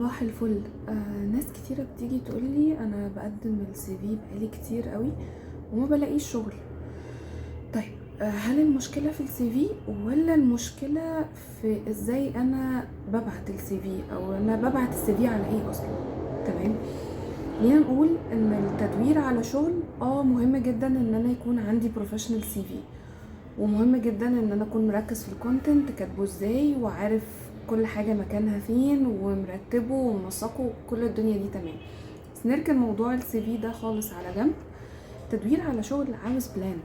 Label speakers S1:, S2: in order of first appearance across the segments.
S1: صباح الفل. ناس كتيرة بتيجي تقولي انا بقدم ال CV بقالي كتير قوي وما بلاقيش شغل. طيب، هل المشكلة في ال CV ولا المشكلة في ازاي انا ببعت ال CV، او انا ببعت ال CV على ايه اصلا؟ تمام، خلينا نقول ان التدوير على شغل مهم جدا ان انا يكون عندي professional CV، ومهم جدا ان انا اكون مركز في ال content، كاتبه ازاي وعارف كل حاجة مكانها فين ومرتبة ومنسقه، كل الدنيا دي تمام. بس نركن موضوع ال CV ده خالص على جنب. تدوير على شغل عاوز plan،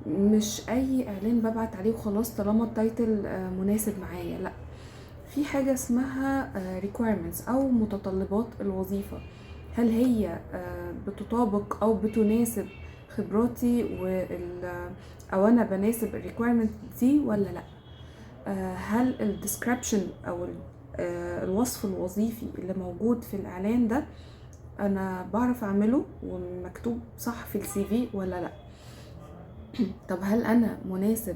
S1: مش اي اعلان ببعت عليه وخلاص طالما ال title مناسب معايا. لا، في حاجة اسمها requirements او متطلبات الوظيفة. هل هي بتطابق او بتناسب خبراتي او انا بناسب ال requirement دي ولا لا؟ هل ال description او الوصف الوظيفي اللي موجود في الاعلان ده انا بعرف اعمله ومكتوب صح في ال CV ولا لا؟ طب هل انا مناسب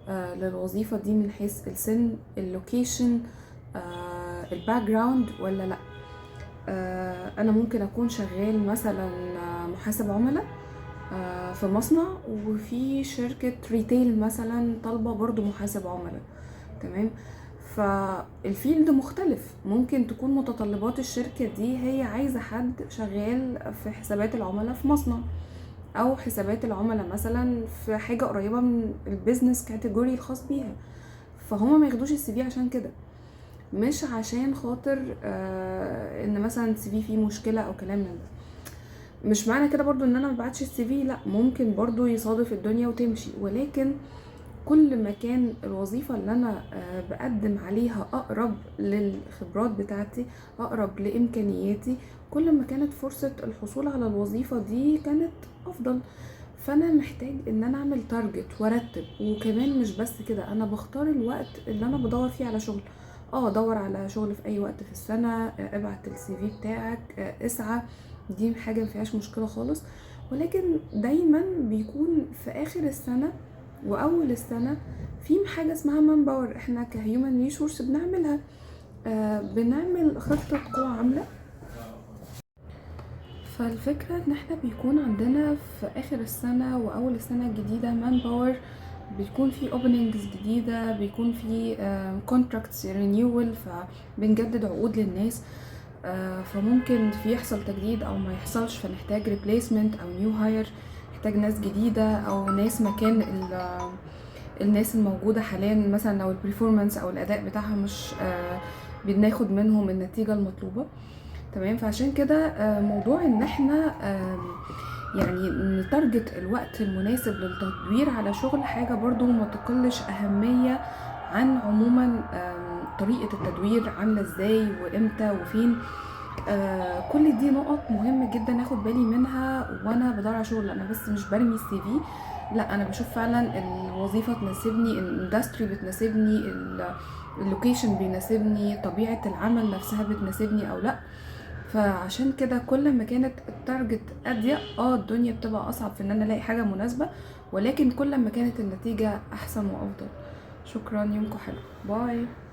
S1: للوظيفة دي من حيث السن، ال location، ال background ولا لا؟ انا ممكن اكون شغال مثلا محاسب عملاء في مصنع، وفي شركة retail مثلا طالبة برضو محاسب عملاء، تمام؟ فال field مختلف، ممكن تكون متطلبات الشركة دي هي عايزة حد شغال في حسابات العملاء في مصنع، او حسابات العملاء مثلا في حاجة قريبة من ال business category الخاص بيها. فهما ما ياخدوش ال CV عشان كده، مش عشان خاطر ان مثلا ال CV فيه مشكلة او كلام من ده. مش معنى كده برضو ان انا ما بعتش ال CV، لا، ممكن برضو يصادف الدنيا وتمشي، ولكن كل ما كان الوظيفة اللي انا بقدم عليها اقرب للخبرات بتاعتي، اقرب لامكانياتي، كل ما كانت فرصة الحصول على الوظيفة دي كانت افضل. فانا محتاج ان انا اعمل target وارتب، وكمان مش بس كده، انا بختار الوقت اللي انا بدور فيه على شغل. دور على شغل في اي وقت في السنة، ابعت ال CV بتاعك، اسعى، دي حاجة ما فيهاش مشكلة خالص. ولكن دايما بيكون في اخر السنة واول السنة في حاجة اسمها manpower، احنا ك human resource بنعملها، بنعمل خطة قوى عاملة. فالفكرة ان احنا بيكون عندنا في اخر السنة واول السنة الجديدة manpower، بيكون في openings جديدة، بيكون في contracts renewal، فبنجدد عقود للناس، فممكن في يحصل تجديد او ما يحصلش، فنحتاج replacement او new hire، نحتاج ناس جديدة او ناس مكان الناس الموجودة حاليا، مثلا لو ال performance او الاداء بتاعها مش بناخد منهم النتيجة المطلوبة. تمام، فعشان كده موضوع ان احنا ن target الوقت المناسب للتدوير على شغل حاجة برضو ما تقلش أهمية عن عموما طريقة التدوير عاملة ازاي وامتى وفين. كل دي نقط مهمة جدا اخد بالي منها وانا بدور على شغل. انا بس مش برمي ال CV، لا، انا بشوف فعلا الوظيفة تناسبني، ال industry بتناسبني، ال location بيناسبني، طبيعة العمل نفسها بتناسبني او لا. فعشان كده كل ما كانت ال target اضيق، الدنيا بتبقى اصعب في ان انا الاقي حاجة مناسبة، ولكن كل ما كانت النتيجة احسن وافضل. شكرا، يومكم حلو، bye.